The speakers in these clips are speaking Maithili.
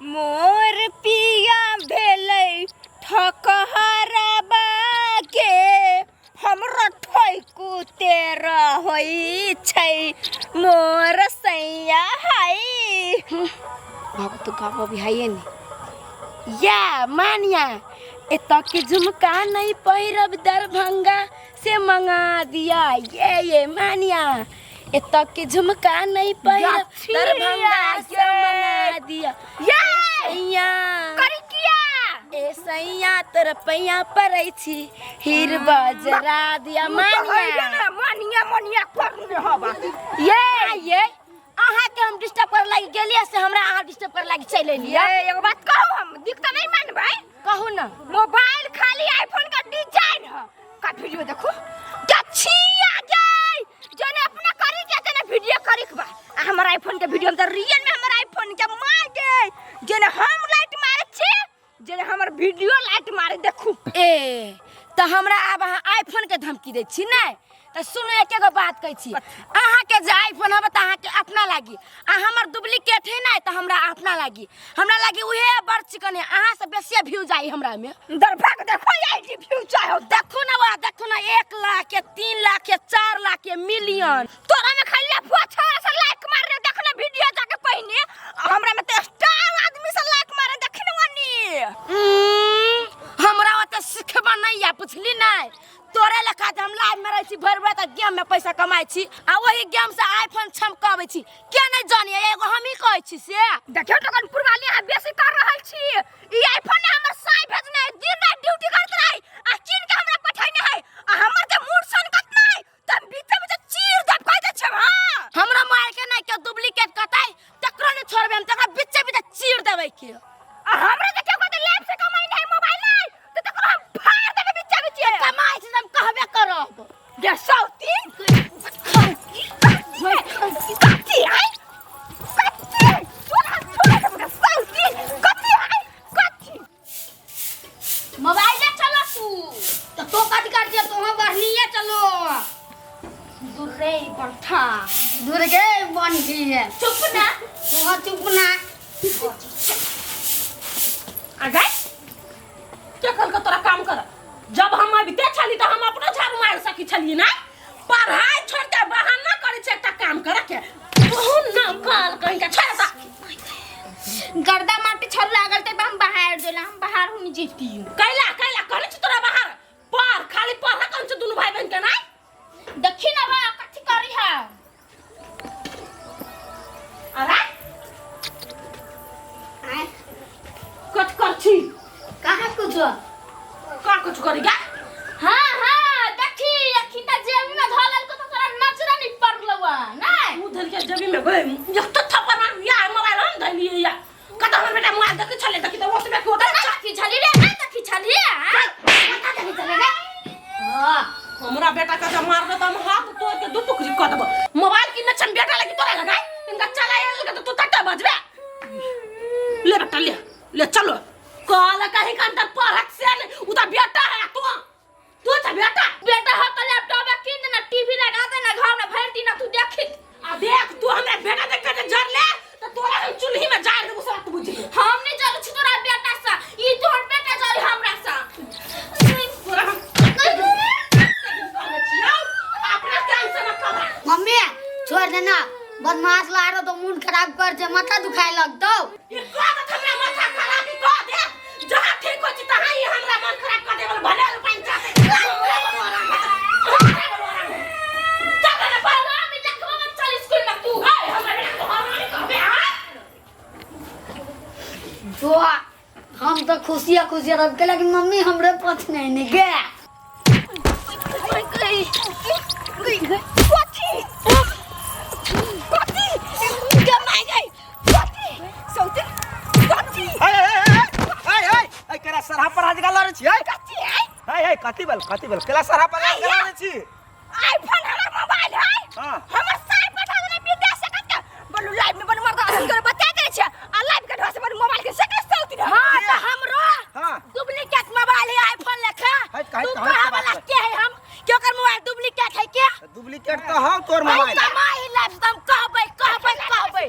मोर पिया भेलै ठकहरबा के हमरा ठैकुते रहै छै मोर सैया हाय। बाबू तो गाबो भी है नहीं या मानिया एतऽ के झुमका नहीं पहिरब दरभंगा से मंगा दिया ये मानिया एतऽ के झुमका नहीं पहिरब दरभंगा से मंगा दिया ये सैया करिकिया ए सैया तोर पैया पड़ै छी हीर बजरा दिया मानिया मानिया मानिया कर ने हवा ये ये अहाँ के हम डिस्टर्ब कर लागि गेलियै से हमरा अहाँ डिस्टर्ब कर लागि चलि एलियै। ये एगो बात कहू हम दिक्कत नहीं मानबै। कहू ना। मोबाइल खाली आईफोन का डिजाइन है का वीडियो देखो क्या छिया गई जने अपना करी के तने वीडियो करी के बा आ हमर आईफोन के वीडियो हम त रियल में हमर आईफोन के मार गई जने हम लाइट मारे छी जने हमर वीडियो लाइट मारे देखू। ए त हमरा आब अहाँ आईफोन के धमकी दै छी नै त सुनू एक एगो बात कहै छी अहाँके जे आईफोन हब त अहाँके अपना लागी आ हमर डुप्लीकेट है नै त हमरा अपना लागी हमरा लागी उहे बड़ चिकन है अहाँ से बेसिए व्यूज आई हमरा में। दरभंगा के देखो आई जी व्यूज आयो देखू ना वह देखू ना 1 लाख के 3 लाख के 4 लाख के मिलियन। तोरा में खाली अफवाह छोरा से लाइक मार रे देख ना वीडियो जाके पहिने हमरा में त स्टार आदमी से लाइक मारे देख ना वनी। हमरा ओते सिखबा नहीं या पुछली नै तोरे लेखा जे हम लाइव में रहै छी भरि भरि त गेम में पैसा कमाइ छी आ ओही गेम से आईफोन छमकबै छी के नहीं जानी एगो हमही कहै छी से। देखियौ टोकन पुरवाली अहाँ बेसी कर रहल छी ई आईफोन ने हमर साई भेजने है दिन रात ड्यूटी करत रही आ कीन के हमरा पठैने है आ हमर जे मूड सन कत नै त हम बीचे बीचे चीर देब कहि दै छियै। हां हमरा मोबाइल के नै के डुप्लीकेट कतै तकरो नै छोड़बै हम तकरा बीचे बीचे चीर देबै के। आ हमरा जे केओ कहतै लैब से कमाइ नै मोबाइल नै त तकरो हम फाड़ देबै बीचे बीचे। कमाइ छी त हम कहबे करब। गे सौती कथी है कथी तोरा छोड़ देबै सौती कथी है कथी। मोबाइल चलो तू तो तो कथी कर दिया तो हम बढ़निए चलो दूर रे बंठा दूर के बंठी है चुप ना तू चुप ना। आ गए के कल के तोरा काम कर जब हम अबिते छली त हम अपनो झाड़ू मार सकी छली ना पढ़ाई छोड़ के बहाना करे छै एकटा काम करे के बहुत न काल कहीं के छोड़ दा गर्दा माटी छल लागल ते हम बाहर गेला हम बाहर हम जीती कैला कैला कहने छी तोरा बाहर पढ़ खाली पढ़ कौन छै दुनू भाई बहन के ना देखी ना बा कथी करी है। अरे कथ कर छी कहाँ कुछ का कुछ करी गा? हां हां देखी अखी त जेबी में धलल को तो तोरा नजर नहीं पड़लवा नै मुंह धर के जेबी में गए यह तो थप्पड़ मार या मोबाइल हम धलिए या कत हमर बेटा मोबाइल देखै छले देखी त ओतबे के ओतबे देखी छली रे नै देखी छली हां कत देखी छली रे हां हमरा बेटा के जब मारबे त हम हाथ तोड़ के दू टुकड़ी क देबो। मोबाइल किने छन बेटा लगी तोरा लगाई इनका चलाए लगे त तू तट्टा बजबे ले बेटा ले ले चलो कहल कहीं कंटर पढ़त से नहीं उ त बेटा है तू तू त बेटा बेटा हो त लैपटॉप किन देना टीवी लगा देना घर में भर दिना तू देखी आ देख तू हमरा बेटा देख के जर ले त तोरा हम चूल्ही में जाड़ देबो सब तू बुझ हम नहीं जर छी तोरा बेटा सा ई तोहर बेटा जरी हमरा सा तोरा हम अपना काम से न करा। मम्मी छोड़ देना बदमाश ला रहो तो मूड खराब कर दे माथा दुखाए लगतो। ई कह दे हमरा माथा खराब ई कह दे जहां ठीक हो छी तहां ई हमरा मन खराब कर देबल भले पानी चाहते। चल रे बाबा हम देखबो हम चल स्कूल में तू। ए हमरा बेटा को हम नहीं कहबे हां जो हम तो खुशिया खुशिया रह के लेकिन मम्मी हमरे पछ नहीं ने गया। कथी कथी गमाई गई कथी सौती कथी ए ए ए ए ए केरा सरहा पर आज गाला रे छी ए कथी है ए ए कथी बल कथी बल केला सरहा पर आज गाला रे छी आईफोन हमर मोबाइल है हां हमर साई पठा देने विदेश से कत बोलू लाइव में बोलू मर्दा असन कर बता दे छै आ लाइव के ढोसे बोलू मोबाइल के सकल सौती रे। हां त हमरो हां डुप्लीकेट मोबाइल है आईफोन लेखा है, तू है, कहा है, वाला है। के है हम के ओकर मोबाइल डुप्लीकेट है के डुप्लीकेट तो हौ तोर मोबाइल। हम कमाई लाइव हम कहबै कहबै कहबै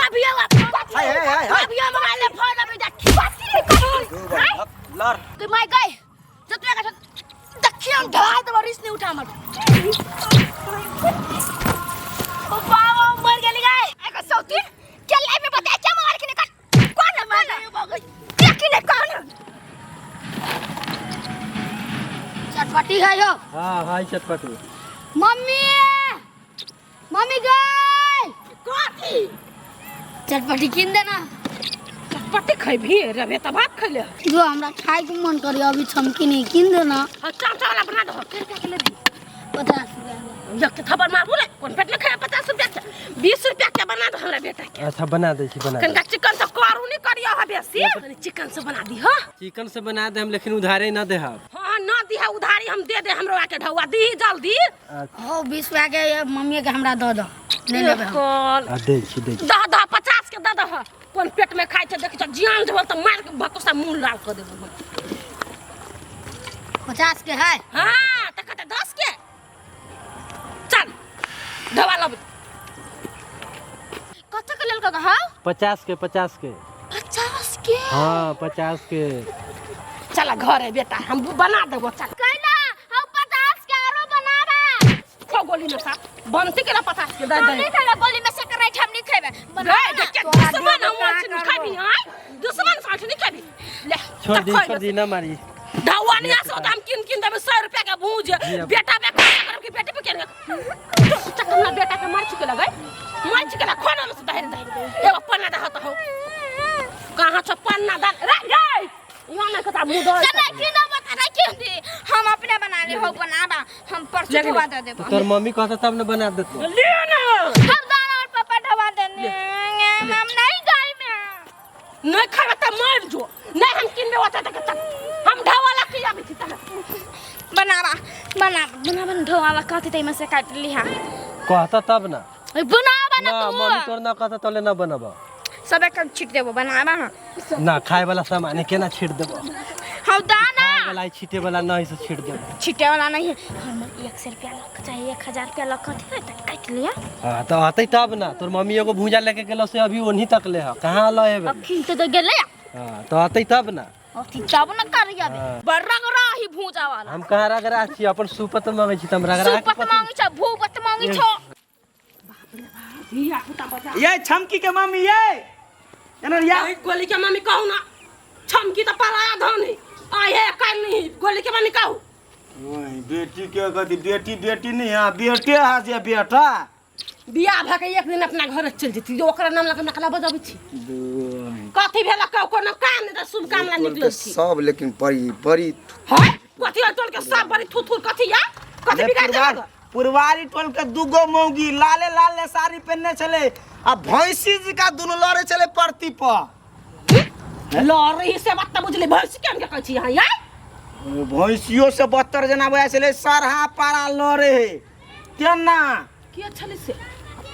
अभी हाय, हाय, हाय, हाय। अभी मोबाइल ले फोन जो बड़ लड़ तू my गई जतरा का देखियो हम ढाल देबो रिस नहीं उठा हमर ओ बाबा मर गेली गई एगो सौती के लाइव में बताया क्या मोबाइल किने का कौन है कौन क्या किने कौन चटपटी है हो। हाँ हाँ चटपटी। मम्मी मम्मी गई कथी चटपटी किन देना। चटपटी खैबी रवे त भात खैले। जो हमरा खाए के मन करे अभी छमकी नहीं किन देना। हाँ चाव वाला बना दो के रुपया के लेबी? 50 रुपया। एक के थप्पड़ मारबू रे कोन पेट ले खाए 50 रुपया के 20 रुपया के बना दो हमरा बेटा के। अच्छा बना दै छी बना कनका चिकन से करू नहीं करियो हा बेसी चिकन से बना दी हो। चिकन से बना दे हम लेकिन उधारे ना दे हम। हाँ ना दी है उधारी हम दे दे हमरो आके ढौआ दी जल्दी। हो 20 रुपया के मम्मी के हमरा दऽ दऽ नहीं लेबै हम। कल आ दै छी दै छी। दह दह 50 के दऽ दह कोन पेट में खाइ छै देखै छ जियान देबो त मार के भकोसा मुंह लाल कर देबो। 50 के है। हाँ त कते 10 के चल दवा लब कत के लेल का हां? 50 के 50 के 50 के। हाँ 50 के। चल घर है बेटा हम बना देबो चल। कैला हम 50 के आरो बनाबा। खो गोली में साथ बनती के ना 50 के दे हम दे। नहीं खेबे गोली में से करे हम नहीं खेबे। रे देख के दुश्मन हम नहीं खाबी हां दुश्मन साथ नहीं खाबी ले छोड़ दी छोड़ दी ना मारी। धौआ नहीं आसो तो हम किन किन देबे 100 रुपया के भूज बेटा बे का करब कि बेटे पे केन चकना बेटा के मार चुके लगे मार चुके ला खोना में से दहर दे एगो पन्ना दह त हो कहां छ पन्ना दान रे रे यहाँ ना कता मुंह दे चल की ना बता रे क्यों दी हम अपने बना ले हो बनाबा हम परसों ढवा दे देबो। तोर मम्मी कहता तब ना बना देतो। ले ना हम दाना और पापा ढवा देने हम नहीं गाय में नहीं खाबे त मर जो नहीं हम किनबे ओता तक तक हम ढवाला की आबे छी तक बनाबा बनाबा बनाबा ढवाला कहते त इमे से काट ली हां कहता तब ना बनाबा ना ना तू मम्मी तोर ना कहता तोले ना बनाबा सब एक छीट देबो बनाबा हां ना खाए वाला सामान केना छीट देबो। हम दाना खाए वाला छीटे वाला नहीं से छीट देबो। छीटे वाला नहीं है हम 100 रुपया लग चाहिए 1000 रुपया लग कहते त काट लिया। हां त आते तब ना तोर मम्मी एगो भूजा लेके गेलो से अभी ओन्ही तक ले ह कहां ल एबे अखिन त गेलै। हां त आते तब ना अथी तब ना करिया बड़ रगड़ा ही भूजा वाला। हम कहां रगड़ा छी अपन सुपत मांगे छी त हम रगड़ा सुपत मांगे छ भूपत मांगे छ। धिया पुता बजा ये छमकी के मम्मी ये एना या गोली के मम्मी कहू ना छमकी त पराया धन है आय है काल नहीं गोली के मम्मी कहू। ओए बेटी के कथी बेटी बेटी नहीं है बेटे है जे बेटा बियाह भ के एक दिन अपना घर चल जेती जो ओकरा नाम लगा नकला बजाबै छी कथी भेला कहू कोनो काम नहीं त शुभ काम ला निकलल छी सब लेकिन बड़ी बड़ी हां कथी टोल के सब बड़ी थू थू कथी या कथी बिगाड़ देलक। पुरवारी टोल के दूगो मौगी लाले लाले साड़ी पहनने छले आ भैंसी जी का दुनु लड़े छले परती पर लड़े से बात त बुझले भैंसी के हम के कहै छी हां यार भैंसियो से बदतर जना बुझाइ छले सरहा पारा लड़े हे केना के छले से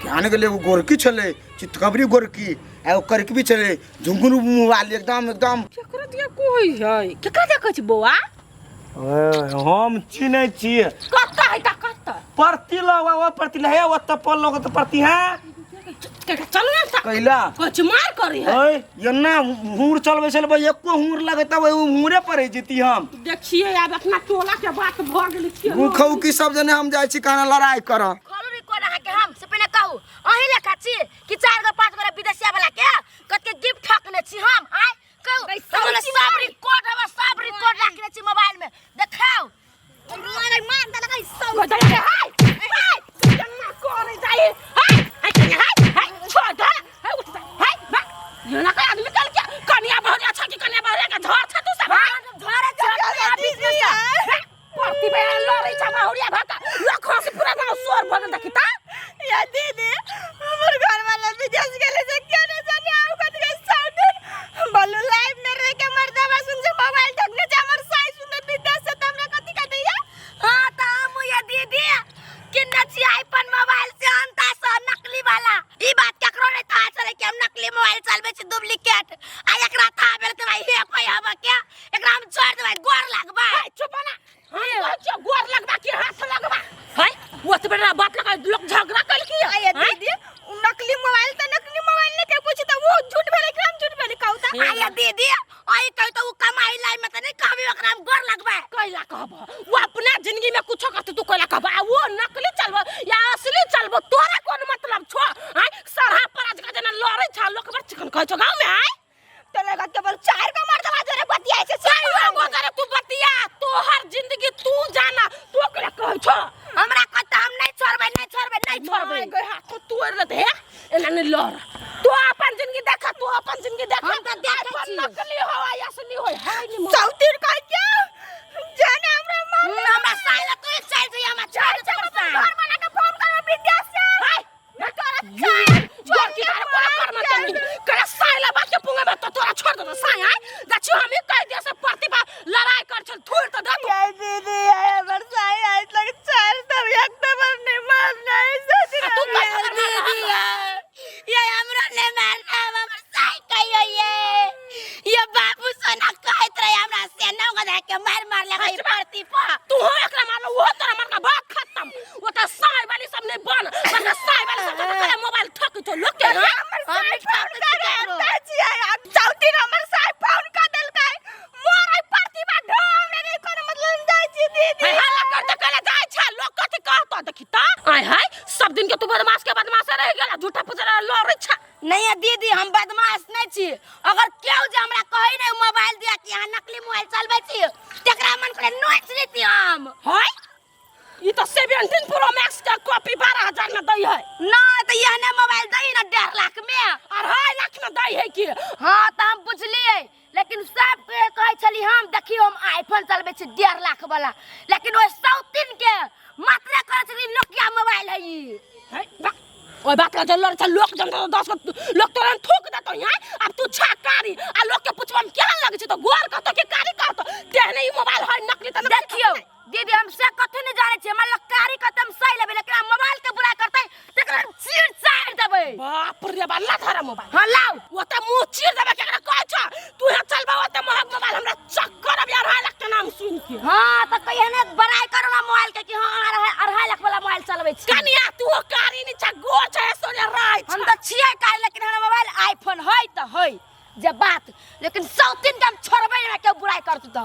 ज्ञान गेलै एगो गोरकी छलै चितकबरी गोरकी आ एगो करकबी छलै झुंगुरू मुँह वाली एकदम एकदम। केकरा दिया कोई है केकरा दिया कहै छी बौआ? हम चिन्है छियै। कत्ता है ता कत्ता परती लग ओ परती लहे ओत पर लग त परती है चल ना ता कैला कुछ मार करी है ओए एना हुर चलबै छलै एको हुर लगे तब ओ हुरे पर जेती हम। देखिए आब अपना टोला के बात भ गेल छियै। मुखौ की सब जने हम जाइ छी काना लड़ाई कर खोलू रिकॉर्ड अहाँ के हम से पहिने कहू अहीं लेखा छी कि 4 गो 5 गो विदेशिया वाला के कत के गिफ्ट ठकने छी हम आय कहू हमरा सब रिकॉर्ड हम सब रिकॉर्ड राखने छी मोबाइल में देखाउ अरे मार देलक ई सब हाय हाय केना करे जाई हाय हाय कन्या हाय हाय छोड़ दे हाय उठ जा हाय बा ये ना आदमी कल के कन्या बहुरिया छ कि कन्या बहुरिया के झर छ तू सब झरे झरे बीच में से परती पे लड़ै छ बहुरिया भाका लखो से पूरा गांव शोर भऽ गेल देखी ता। या दीदी हमर घर वाला विदेश गेले से केने जाने आउ कत के साउंड बोलू लाइव में रह के मर्दावा सुन से मोबाइल ठकने जे हमर साई सुन विदेश से त हमरा कथि कह दैया। हां त हम ये दीदी किन्ने छी आईफोन मोबाइल से अंता से नकली वाला ई बात केकरो नहीं था चले कि हम नकली मोबाइल चलबे छी डुप्लीकेट आ एकरा था भेल के भाई हे कोई हब के एकरा हम छोड़ देबै गोर लगबै। चुप ना हम कहै छियौ गोर लगबा कि हाथ लगबा है ओतबे बड़ा बात लगा लोग झगड़ा कल की आया दीदी उ नकली मोबाइल त नकली मोबाइल ने के पूछी त वो झूठ भेले कि हम झूठ भेले कहू त। आया दीदी आई कहि त उ कमा कहब वो अपना जिंदगी में कुछो कहते तू कोला कहब आ वो नकली चलबो या असली चलबो तोरा कोन मतलब छो आय सरहा पर आज का जना लड़ै छ लोक बड़ चिकन कहै छो गांव में आय तोरे का केवल चार गो मर्दवा जोरे बतियाइ छै चार गो जोरे तू बतिया तोहर जिंदगी तू जाना तू कोला कहै छो हमरा कहता हम नहीं छोड़बै नहीं छोड़बै नहीं छोड़बै माय गई हाथ तोड़ लेते हे एना नहीं लड़ तू अपन जिंदगी देख तू अपन जिंदगी देख हम तऽ देखै आईफोन छियै। नकली हो या असली हो हाय नी मोर। चौतीर कहै के जाने हमरा मार हमरा साइला तू एक साइड से हमरा छोड़ दे अपन साइड घर वाला के फोन कर विदेश से हाय तोरा चार जोर की तारे कोला कर मत नहीं कला साइला बात के पुंगे में तो तोरा छोड़ दे साई आय दछियो हम ही कह दिया से प्रतिभा लड़ाई कर छल थोड़ तो दे तू। ये दीदी ये हमर साई आज लग चार तब एक तबर नहीं मार नहीं सोच आ तू कह खबर मार दीदी ये हमरा ने मारना हमर साई कहियो ये बाबू सोना कहत रहे हमरा से ना गधा के मार मार लगा अच्छा। परती पर तू हो एकरा मारलो वो तोरा मारना बात खत्म वो तो साई वाली सब नहीं बन बस साई वाली सब तो कला मोबाइल ठक तो लोग के ना हमर साई फोन करे चौतीर हमर साई फोन कर देलकै मोर आई प्रतिभा ढो हमरा नहीं कोनो मतलब हम जाइ छी दीदी हाय हल्ला कर दे कला जाय छ लोग कथि कहतो देखी त आय हाय सब दिन के तू बदमाश के बदमाश रह गेला झूठा पुजरा लड़ै छ नहीं है दीदी हम बदमाश नहीं छी अगर केहू जे हमरा कहै नहीं मोबाइल दिया कि अहाँ नकली मोबाइल चलबै छी तकरा मन करे नोच लेती हम हाय ई तो 17 प्रो मैक्स के कॉपी 12000 में दै है ना तो यह मोबाइल दही ना 1.5 लाख में 2.5 लाख में दै है कि हाँ तो हम बुझलिए लेकिन सबके कहै छली हम देखियो हम आईफोन चलबै छी 1.5 लाख वाला लेकिन ओहि सौतीन के मात्रे कहै छली नोकिया मोबाइल है ई है बा ओइ बात ला जल्लर छ लोक जनता तो 10 गो लोक तोरा थूक देतो यहाँ अब तू छा कारी आ लोक के पुछबम केहन लगै छै तो गोर कहतो कि कारी कहतो तेहने ई मोबाइल है नकली त नकली देखियो दीदी हम से कथी नहीं जाने छियै हमरा कारी कहते हम सही लेबै लेकिन हम मोबाइल के बुरा करतै तकरा हम चीर चाड़ देबै बाप रे बा ला धरा मोबाइल हाँ लाउ ओते मुंह चीर देबै केकरा कहै छ तू यहाँ चलबा ओते महग मोबाइल हमरा चक्कर अब 2.5 लाख के नाम सुन के हाँ तो कहिए ने बड़ाई करो ना मोबाइल के कि हाँ 2.5 लाख वाला मोबाइल चलबै छी कनिया तू कारी नी छ गोर छ सोने राय हम तो छियै कारी लेकिन हमरा मोबाइल आईफोन है तऽ है जे बात लेकिन सौतीन के हम छोड़बै ना केओ बुराई करतै तऽ।